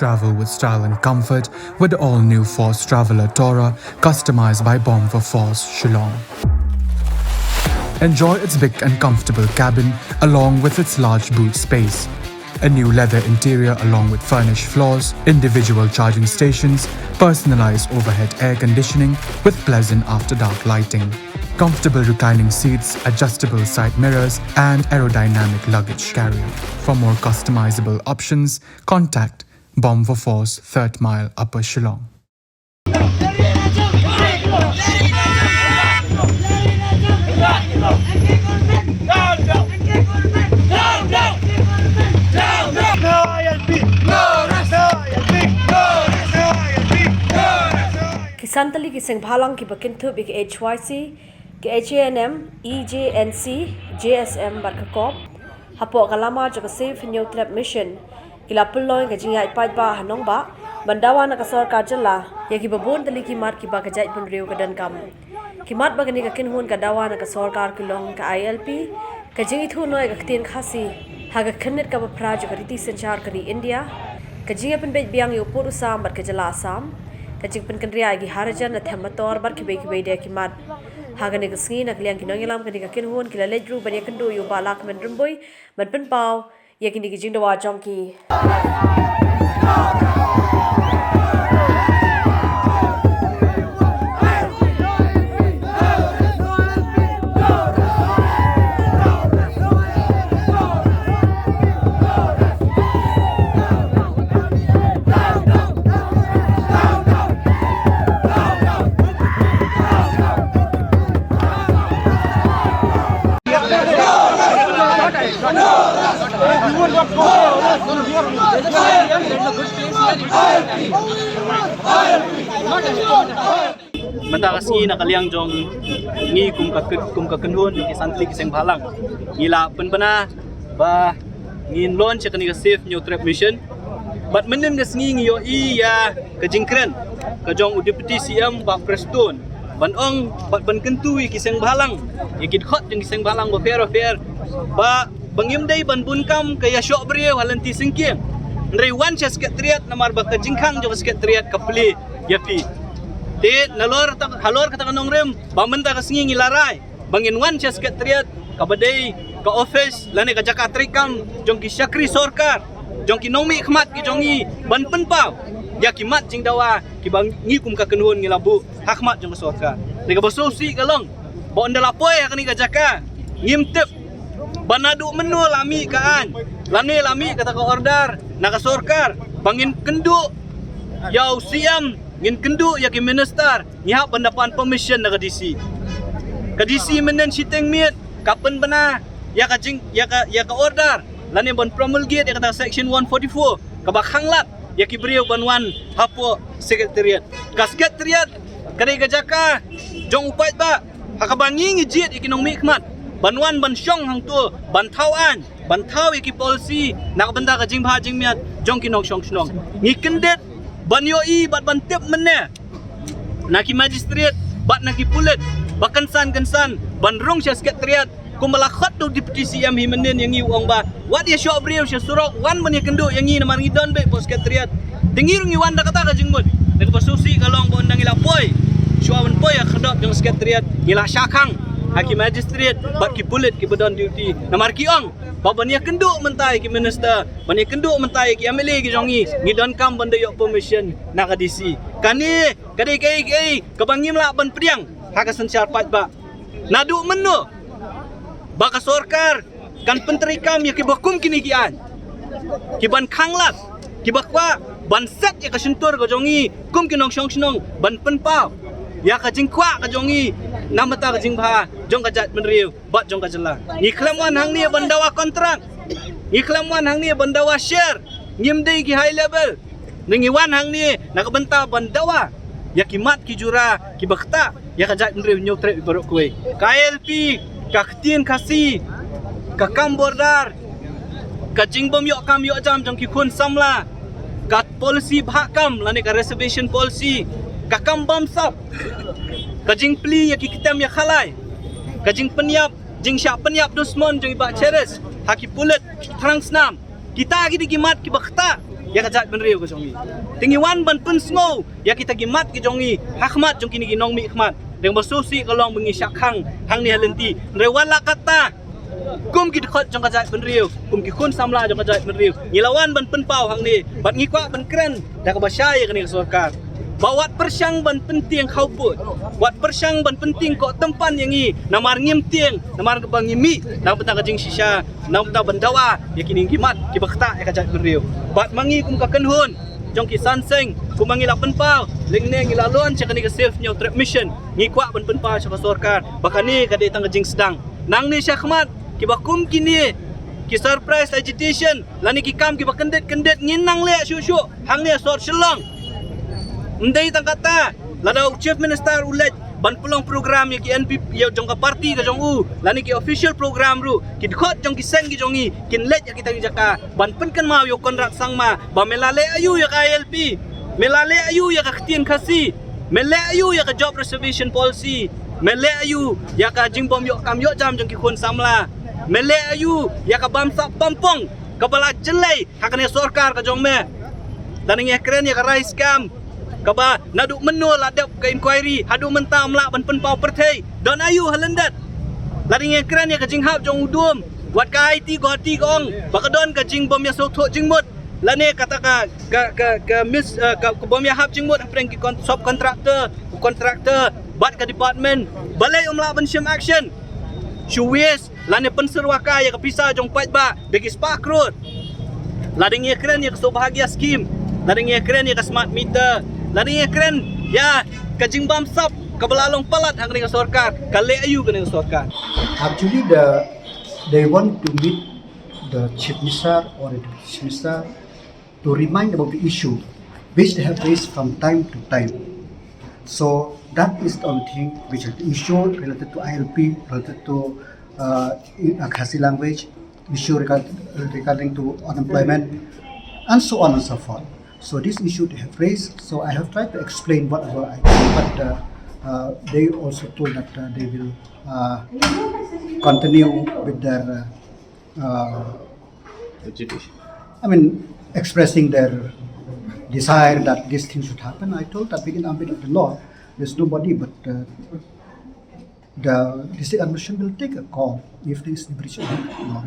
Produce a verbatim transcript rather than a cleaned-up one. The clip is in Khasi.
Travel with style and comfort with the all-new Force Traveler Tourer, customized by Bomb for Force, Shillong. Enjoy its big and comfortable cabin along with its large boot space. A new leather interior along with furnished floors, individual charging stations, personalized overhead air conditioning with pleasant after-dark lighting. Comfortable reclining seats, adjustable side mirrors, and aerodynamic luggage carrier. For more customizable options, contact Bomb for Force, Third Mile, Upper Shillong. Ki san tylli ki sengbhalang kiba kynthup ïa ka H Y C, ka H A N M, E J N C, J S M bad ka COP, hapoh ka lama jong ka Save Hynñiewtrep Mission, ki la pynlong ïa ka jingïaid paidbah ha nongbah ban dawa na ka sorkar jylla ïa kiba bun tylli ki mat kiba ka jaitbynriew ka donkam. Ki mat ba kane ka kynhun ka dawa na ka sorkar ki long ka I L P, ka jingithuh noh ïa ka ktien Khasi ha ka khyrnit kaba phra jong ka riti synshar ka ri India, ka jingïapynbeit biang ïa u pud u sam bad ka jylla Assam, ka jingpynkynriah ïa ki Harijan na Them Mator bad kiwei kiwei de ki mat. Ha kane ka sngi, na ka liang ki nongïalam kane ka kynhun ki la leit ruh ban ïakynduh ïa u Bah Lahkmen Rymbui ban pynpaw ïa kine ki jingdawa jong ki. Mynta ka sngi na ka liang jong ngi kum ka kum ka kynhun ki san tylli ki sengbhalang, ngi la pynbna ba ngin launch ïa kane ka Save Hynñiewtrep Mission. Bad mynhynnin ka sngi ngi ïohi ïa ka jingkren ka jong u Deputy C M Bah Prestone ban ong bad ban kyntu ïa ki sengbhalang, ïa ki dkhot jong ki sengbhalang bapher bapher, ba ba ngim dei ban bun kam ka ïashoh briew ha lynti syngkien. Hynrei wan sha Secretariat namar ba ka jingkhang jong ka Secretariat ka plie ïa phi. Te nalor halor kata ka nongrim ba mynta ka sngi ngi la rai ba ngin wan sha Secretariat kaba dei ka office lane ka jaka treikam jong ki shakri sorkar, jong ki nongmihkhmat ki jong ngi ban pynpaw ïa ki mat jingdawa kiba ngi kum ka kynhun ngi la buh ha khmat jong ka sorkar. Te kaba sngewsih ka long ba ynda la poi ha kane ka jaka ngim tip ba naduh mynno la mih ka aiñ lane la mih kata ka order na ka sorkar ba ngin kynduh ïa u C M, ngin kynduh ïa ki minister, ngi hap ban da pan permission na ka D C. Ka D C mynhynnin shiteng miet ka pynbna ïa ka jing ïa ka ïa ka order lane ban promulgate ïa kata ka section one forty-four kaba khanglad ïa ki briew ban wan hapoh Secretariat. Ka Secretariat ka dei ka jaka jong u paidbah ha kaba ngi ngi jied ïa ki nongmihkhmat ban wan ban shong hangto ban thaw aiñ, ban thaw ïa ki policy na ka bynta ka jingbha jingmiat jong ki nongshong shnong. Ngi kyndit ban ïohi bad ban tip mynne na ki magistrate bad na ki pulit ba kynsan kynsan ban rung sha Secretariat kumba la khot da u Deputy C M hi mynhynnin ïa ngi, u ong ba wat ïashoh briew sha surok, wan ban ïakynduh ïa ngi namar ngi don beit hapoh Secretariat. Te ngi ruh ngi wan da kata ka jingmut. Te kaba sngewsih ka long ba ynda ngi la poi shuwa ban poi ha ka khyrdop jong Secretariat ngi la shah khang ha ki magistrate bad ki pulit kiba don duty namar ki ong ba ban ïakynduh mynta ïa ki minister, ban ïakynduh mynta ïa ki M L A ki jong ngi, ngi donkam ban da ïoh permission na ka D C. Kane ka dei kaei kaei kaba ngim lah ban pdiang ha ka synshar paidbah. Naduh mynno ba ka sorkar kan pyntreikam ïa kiba kum kine ki aiñ, kiban khanglad, kiba kwah ban set ïa ka shyntur ka jong ngi kum ki nongshong shnong ban pynpaw ïa ka jingkwah ka jong ngi na ka bynta ka jingbha jong ka jaitbynriew bad jong ka jylla. Ngi khlem wan hangne ban dawa kontrak, ngi khlem wan hangne ban dawa share, ngim dei ki high level. Ngi wan hangne na ka bynta ban dawa ïa ki mat ki jura kiba ktah ïa ka jaitbynriew Hynñiewtrep baroh kawei. Ka I L P, ka ktien Khasi, ka kam border, ka jingbym ïoh kam ïoh jam jong ki khun samla, ka policy bhah kam lane ka reservation policy, ka kam bamsap, ka jingplie ïa ki kyntem ïa khalai, ka jingpynïap, jingshah pynïap dusmon jong i Bah Cheris ha ki pulit thrang snam. Kita ki dei ki mat kiba ktah ïa ka jaitbynriew ka jong ngi. Te ngi wan ban pynsngew ïa kita ki mat ki jong ngi ha khmat jong kine ki nongmihkhmat. Dang ba sngewsih ka long ba ngi shah khang hangne ha lynti. Hynrei wat la katta, kum ki dkhot jong ka jaitbynriew, kum ki khun samla jong ka jaitbynriew, ngi la wan ban pynpaw hangne bad ngi kwah ban kren da kaba shai ïa kane ka sorkar ba wat pyrshang ban pyntieng khawpud, wat pyrshang ban pyntieng koh tympan ïa ngi, namar ngim tieng, namar kaba ngi mih na bynta ka jingshisha, na bynta ban dawa ïa kine ki mat kiba ktah ïa ka jaitbynriew. Bad ma ngi kum ka kynhun jong ki san seng, kum ma ngi la pynpaw, lyngneng ngi la launch ïa kane ka Save Hynñiewtrep Mission, ngi kwah ban pynpaw sha ka sorkar ba kane ka dei tang ka jingsdang. Nangne sha khmat kiba kum kine ki surprise agitation lane ki kam kiba kyndit kyndit ngin nang leh shuh shuh hangne sor Shillong. Ym dei tang katta, lada u Chief Minister u leit ban pynlong program ïa ki N P P ïa jong ka party ka jong u lane ki official program ruh, ki dkhot jong ki seng ki jong ngi kin leit ïa kita ki jaka ban pynkynmaw ïa u Conrad Sangma ba me la leh aïu ïa ka I L P, me la leh aïu ïa ka ktien Khasi, me leh aïu ïa ka job reservation policy, me leh aïu ïa ka jingbym ïoh kam ïoh jam jong ki khun samla, me leh aïu ïa ka bamsap bampong kaba la jyllei ha kane sorkar ka jong me. Lada ngi kren ïa ka rice scam kaba naduh mynno la dep ka inquiry haduh mynta ym lah ban pynpaw pyrthei, don aïu ha lyndet? Lada ngi kren ïa ka jinghap jong u Dum, wat ka I T Guwahati ka ong ba ka don ka jingbym ïasngewthuh jingmut lane kata ka ka ka, ka mis eh, ka, ka bym ïahap jingmut hapdeng ki kon-, subcontractor, u contractor bad ka department. Balei ym lah ban shim action? Shu waste lane pynsyrwa kai ïa ka pisa jong paidbah da ki spah klur. Lada ngi kren ïa ka Saubhagya scheme, lada ngi kren ïa ka smart meter, lada ngi kren ïa ka jingbamsap kaba la long palat ha kane ka sorkar, ka leh aïu kane ka sorkar? Actually, the they want to meet the chief minister or the deputy chief minister to remind about the issue which they have raised from time to time. So that is the only thing which is the issue related to I L P, related to uh, i- uh, Khasi language, issue regard, regarding to unemployment, and so on and so forth. So this issue they have raised. So I have tried to explain whatever I can, but uh, uh, they also told that uh, they will uh, continue with their uh, uh, Education. I mean, expressing their desire that this thing should happen. I told that within ambit of the law, there's nobody but uh, the district administration will take a call if there is a breach of the law.